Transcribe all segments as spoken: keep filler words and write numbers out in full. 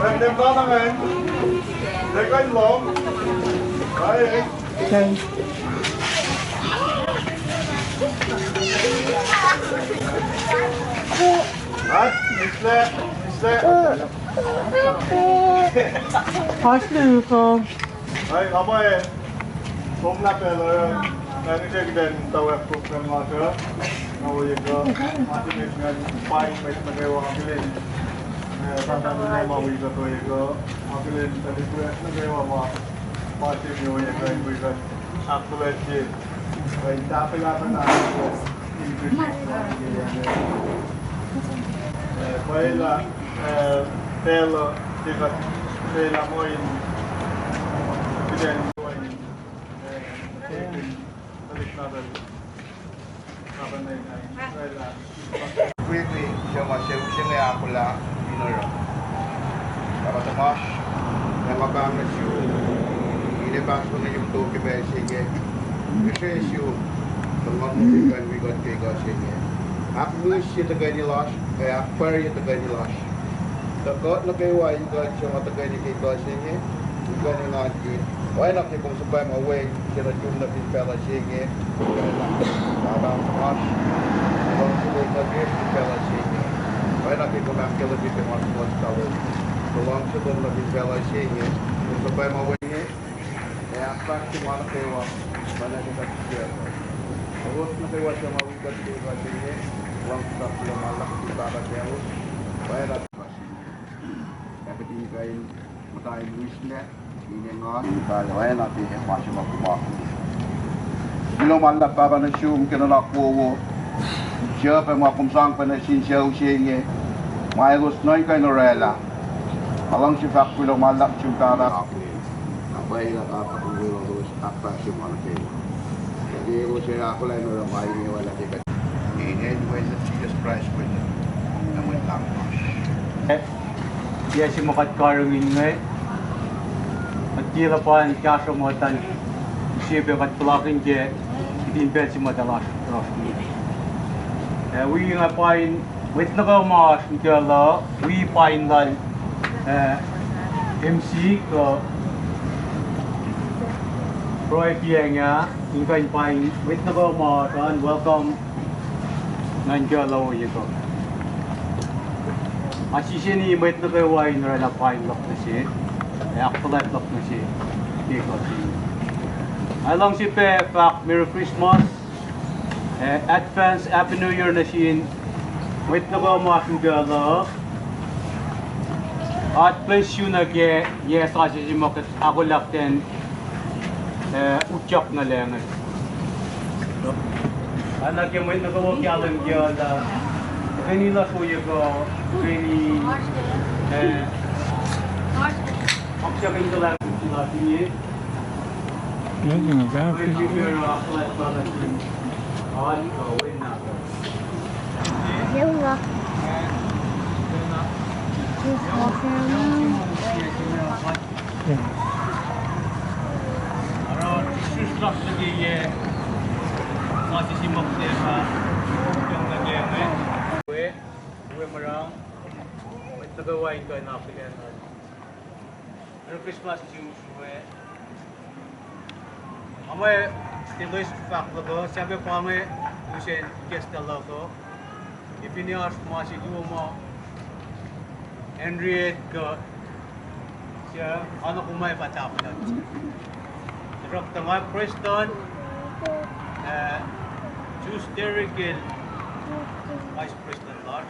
Tem tanangan. Tem kain lom. Ai. Tem. At, isle, isle. Asli ko. Ai, ama e. Som na pacl uh, nga nge se kihtin tawak program lasr uh, na ohiyac kuh, ma se met ngan paing mwet nuh kwewa akihlen, eh, sahp na ma wi kuht ohiyac kuh, akihlen tuhlihk kiyuhk nuh kwewa ma, ma se met ohiyac kuh in wi kuht ahkfuhlwactye, kuh in tahfwelah pacna, eh, pwacye lah, eh, pacl uh, ke kuht, pacl uh muh in, kihtin, Quickly, suc ma se, se inge ahkolah in oruh. Pahpah tuhmasr, ac nga pahng nuh sum, in epahsr nuh yum tok ke pacl se inge, ngihsre sum, tuh nga muh in kuh in wi kuht ke kuh se inge. Ahkmihsye tuhkweni lasr, ac ahkpwacrye tuhkweni lasr. Tuh kuht nuh kwewa in kuh in suc ma tuhkweni ke kuh se inge, in kuh in engankihn. Oacna ke kom suhpwacma we, se nuhtum nuh fin facluh se inge, oacna, Pahpah tuhmasr, luhngse lom nuh fin facluh se inge. Oacna ke kom ahkkahlwemye ke ma suhmuhslah lom, luhngse lom nuh fin facluh se inge, kom suhpwacma we inge, ac ahkfahsrye ma nuh kwewa, ma nuh ke kuht siyuck. Elos nuh kwewa suc ma wi kuht ke kuh se inge, luhngse sap kuloh ma luhlahp ke Pahpah kaclos, oacna Ac kuht in kuh in muhta in wislah, in engan, in kuh in oacna ke ma se ma kom akihlen. Kuloh ma luhlahp Pahpah nuh sum ke nuhnak wowo, suc pac ma kom sang pac nuh sin sucu se inge, ma elos nuh in kuh in orwaclah. Nga luhngse fahk kuloh ma luhlahp nuh sum Pahpah. Nga pwacye lah Pahpah kom weluhlos ahkfahsrye ma nuh kwewa. Ke elos ac ahkolah in oruh ma inge, oacna ke kuht inen mwe Jisus Kraist we, na mwe lahm lasr. Yac se ma kuht karihngihn inge, kuht tiac luhpan kahsruh muhtahl, sie pac kuht puhlakihn ke kihtin pacl se muhtahl lasr, lasr. Ac wi nga pain mwet nuh kwewa ma oasr nuh kwewa, wi pain lal, eh, M C kuh pruhe piacng ah, in kuh in pain mwet nuh kwewa ma oasr an, welcome nuh in kuh lohoyekuh. Nga siseni mwet nuh kwewa in orwaclah pain luhk nuh se, ac ahkfuhlwact luhk nuh se ke kuh se. Nga luhngse pac fahk Merry Christmas, ac advance Happy New Year nuh sin mwet nuh kwewa ma oasr nuh kwewa. God bless you nuh ke yac sasuc se ma kuht ahkolah ten, eh, utyak nuh lac inge. Oacna ke mwet nuh kwewa kahlwem ke uh, tuhkweni lasr ohiyac kuh, tuhkweni, eh, kaksakin kuhlwacng lasr inge. Tuhkweni pac ahkfuhlwact luhk nuh sin God kuh Wen nahtuhl. Merry Christmas to you, sruwe. Nga mwe tiloes fahk luhk uh, sahp pa inge lusen ikacslah luhk uh. Ke finne oasr ma se luo ma Henriette kuh, se, nga nuh kom ac fah tahfwelah. Tuhsruhktuh nga Preston, eh, Tuesday ke Vice President lasr.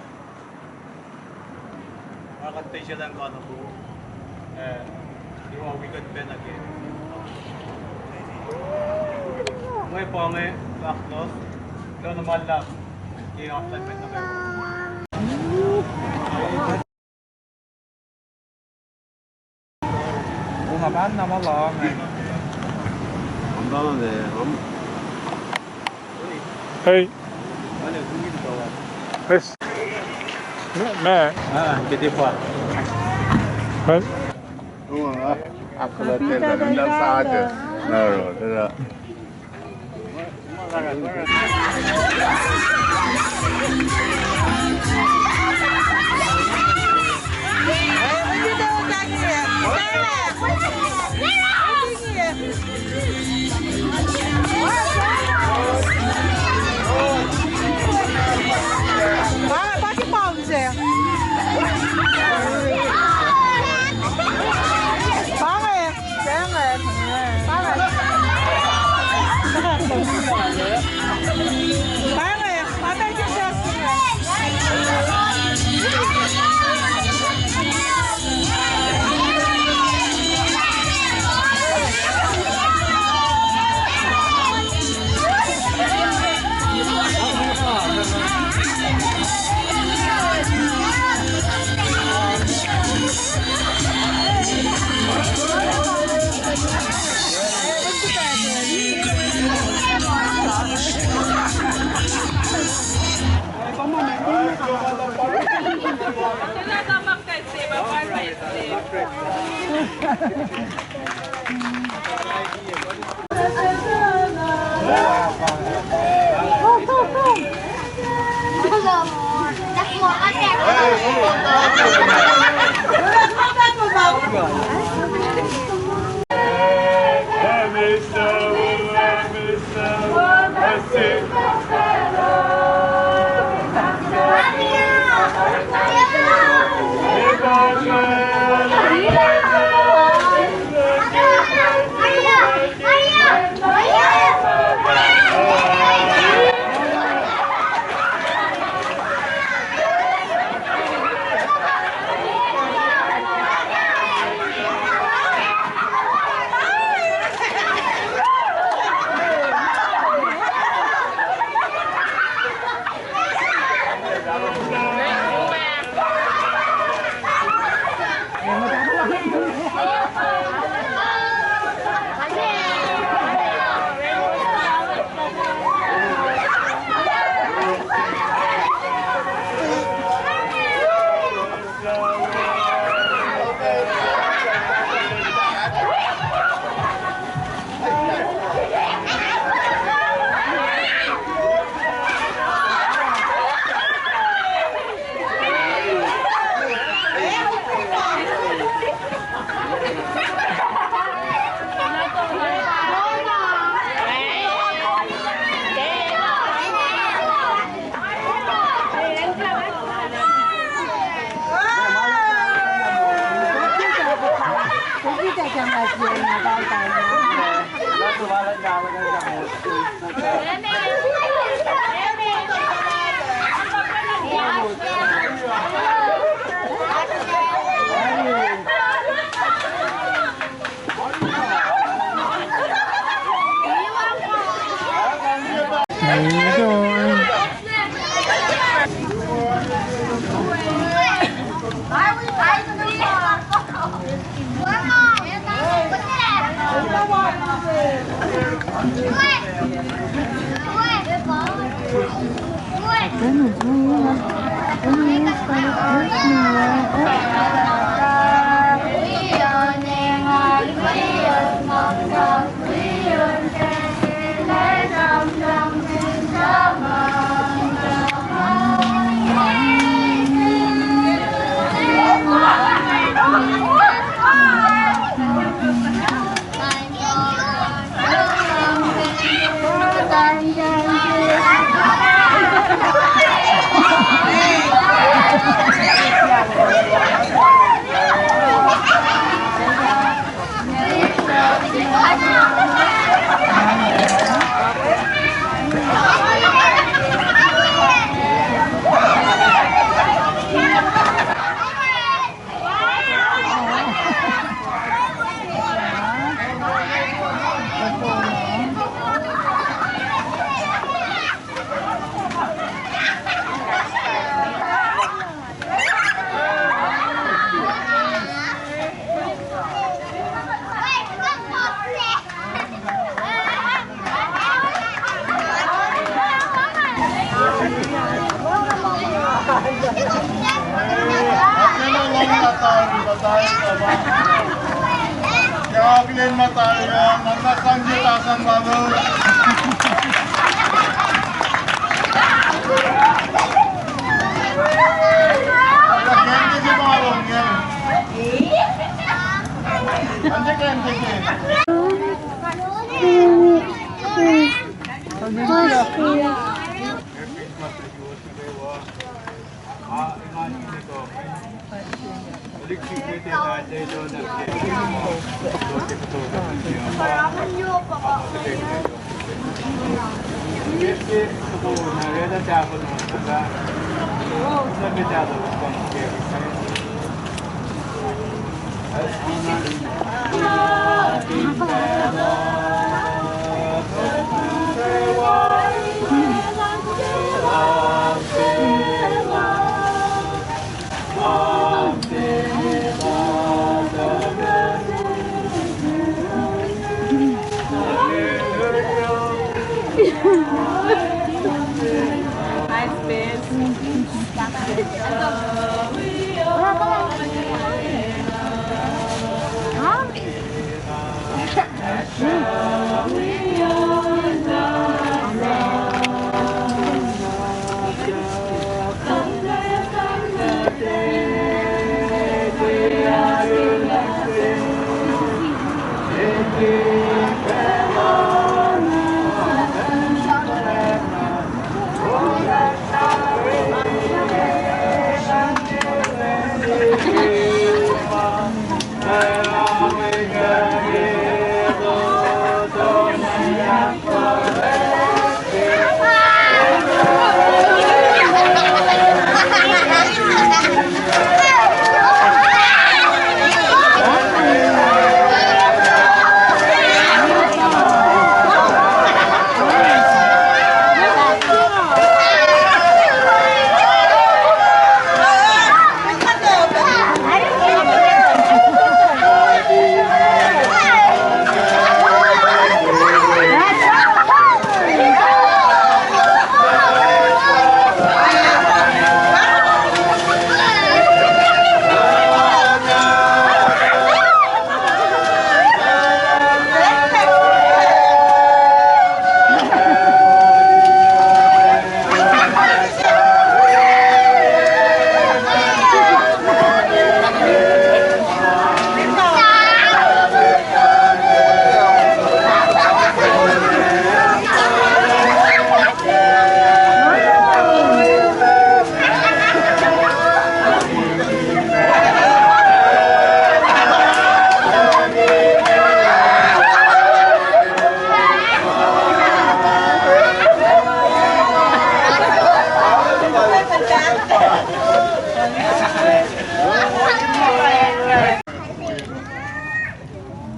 Nga kuht tiac siyuck luhn God uh, eh, in wi kuht pacna ke. Mwe pa inge, fahk luhk, kuloh na ma luhlahp ke oasr lal mwet nuh kwewa. Hey. Yes. Ma, ma. Ah, kete pa. Hey. How you doing? Hi, Spence.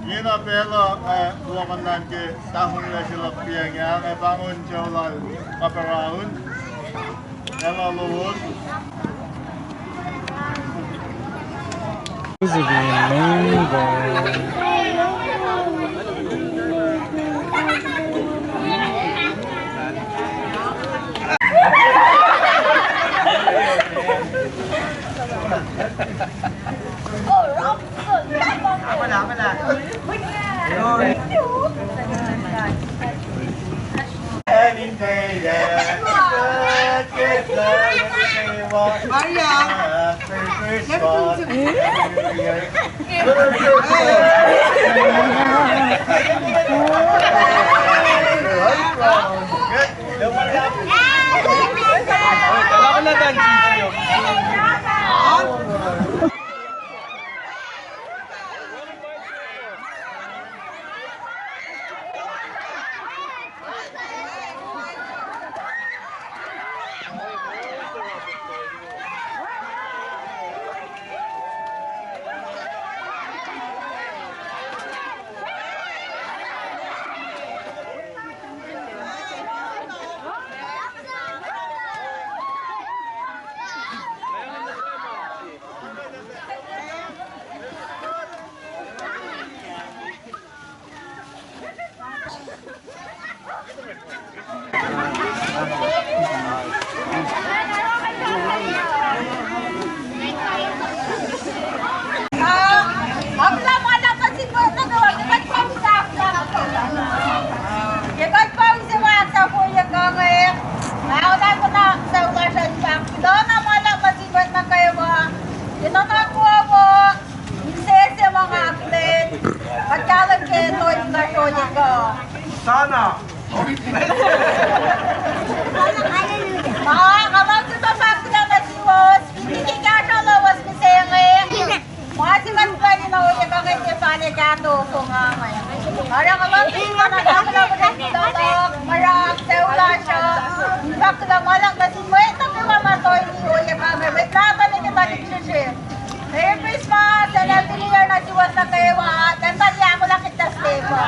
Ingena pacl uh, eh, luhman an ke tahfonglac se luhk piang ah, ac pahngon sucu lal Kaparaun. Elah lowos. Ke kuht pa use ma ahksahfyelah inge, ma oacna sucu lasr uh in fahk, kuloh na ma luhlahp nuh sin mwet nuh kwewa, ke nuhnak wowo, insese ma nga akihlen, kuht kahlwem ke toeni lasr uh. Sana. Ma nga luhngse fahk kuloh nuh suwos, finne ke kahsruh lowos mihsenge. Ma se kuht pwacye na ohiyac pa inge, tiac fahne kahto soko inge. Oruh nga luhngse in kuloh, kuloh, kuloh, kuloh, sucu lasr uh, in fahk kuloh ma luhlahp nuh sin mwet nuh kwewa ma toeni ohiyac pa inge, mwet nahtuhl nuh ke tuhlihk srihsrihk. Merry Christmas and Happy New Year nuh suwos nuh kwewa. Temtali ahkolah ke Thursday pa.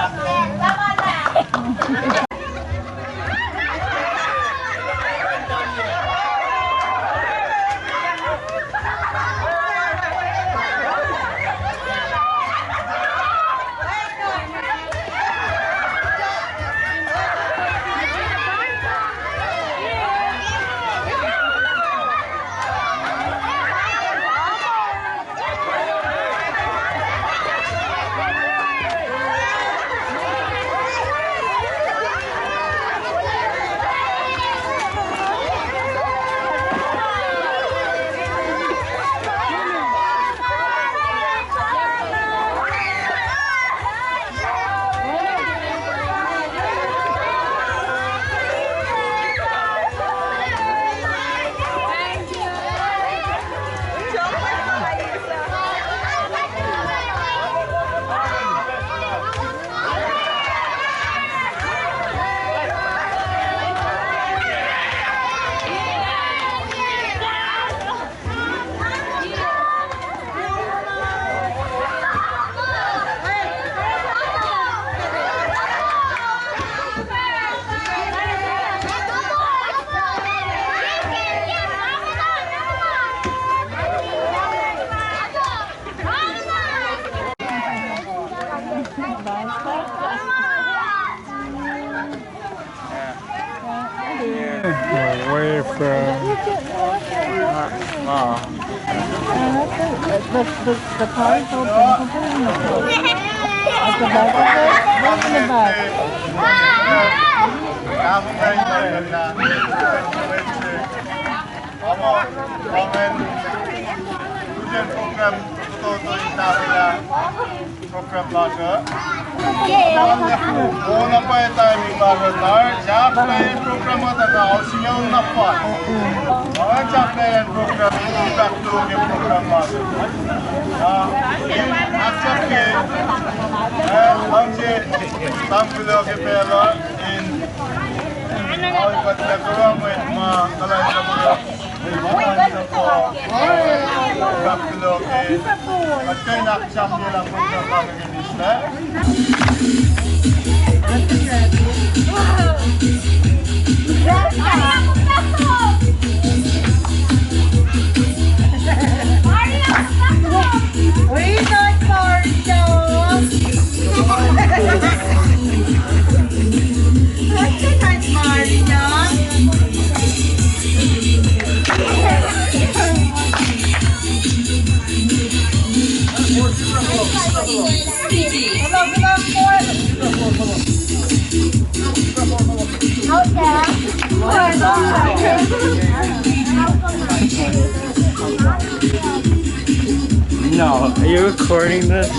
Okay. Uh, the, the, the, the car is open. Open the door. At the back of it? What's in the back? Program lasr uh. Ona pwacye timing lasr uh, sahflah program uh tuhkuh, osinge na pa. Oacna sahflah program, impact to ke program lasr uh. Ah, in ahksahfye, eh, luhngse sang kuloh ke pacl uh in, ah, kuht kuh in kuh mwet ma kuhlwacnsap uh. No, are you recording this?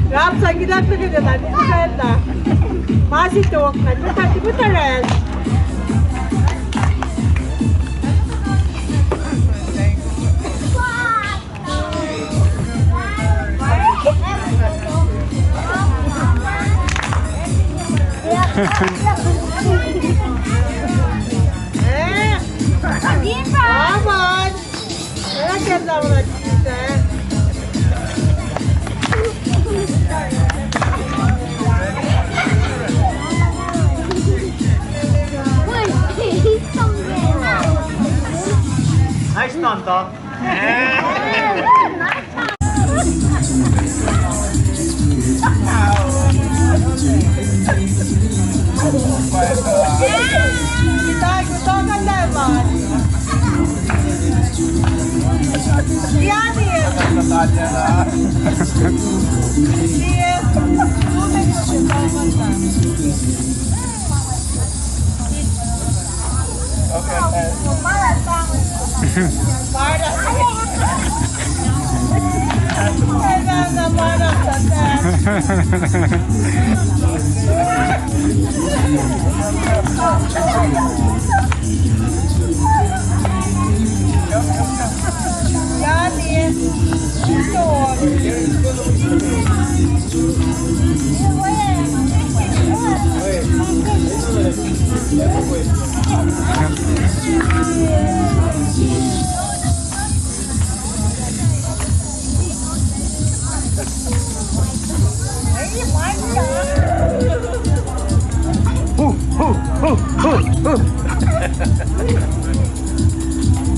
Rap sang kita tu kita tadi kita. Masih tok na kita tadi kita ren. Nice, Nanta.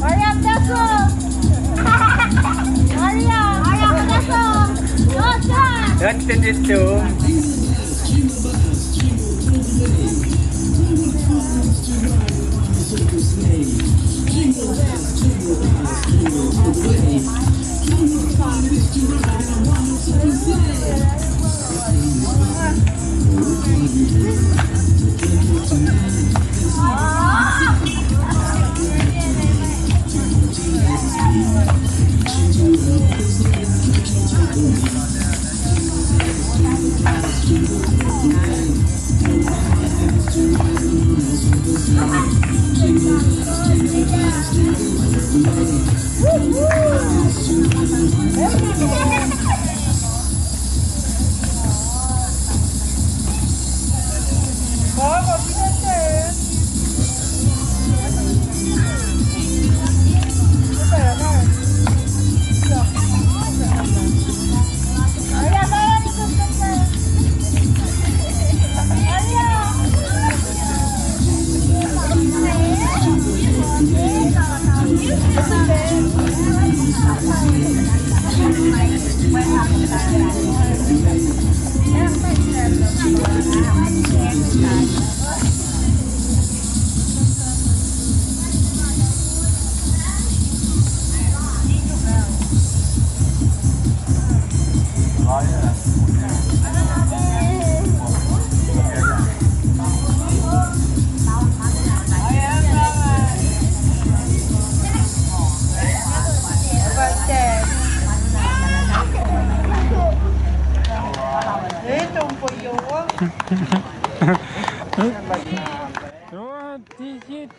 Hurry up, Tesla! Hurry up! Hurry up, Tesla! Go, Tesla! That's the new tune. What is it?